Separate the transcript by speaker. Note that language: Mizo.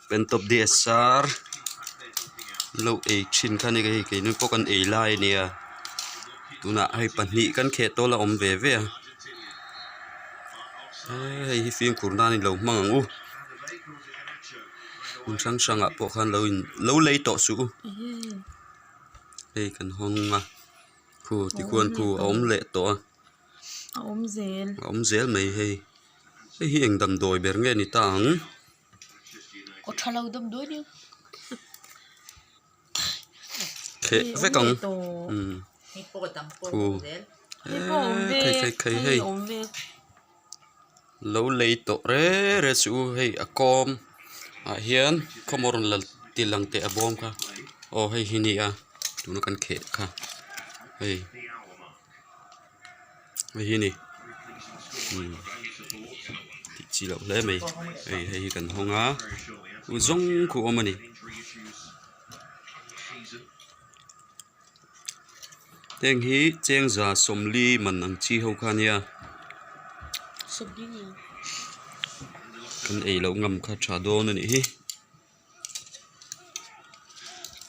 Speaker 1: Pentop DSR lo ei thin kha a ni hei keini pawh kan ei lai a nia tunah hei pahnih kan kheh tawl a awm ve ve a eee hei hi fimkhur nan in lo hmang ang u hmun hrang hrang ah pawh khan lo in lo lei tawh suh u hei kan hawng a khu tikhuan khu a awm leh tawh a.
Speaker 2: A awm zel.
Speaker 1: A awm zel mai hei. Hei hi eng damdawi ber nge ni ta ang?
Speaker 2: Aw tha lo damdawi nia.
Speaker 1: Kheh vek ang. Umm. Khu. Hei khei khei hei. Lo lei tawh re re chu hei a kawm ah hian khawmaw rawn la ti lang teh a bawm kha. Aw hei hi nia tuna kan kheh kha hei. Hei hi a ni tih chi loh hle mai hei hei hi kan hawng a u zawng khu a awm a ni heng hi chengza sawmli man ang chi ho kha a nia kan ei loh ngam kha tha dawn a nih hi.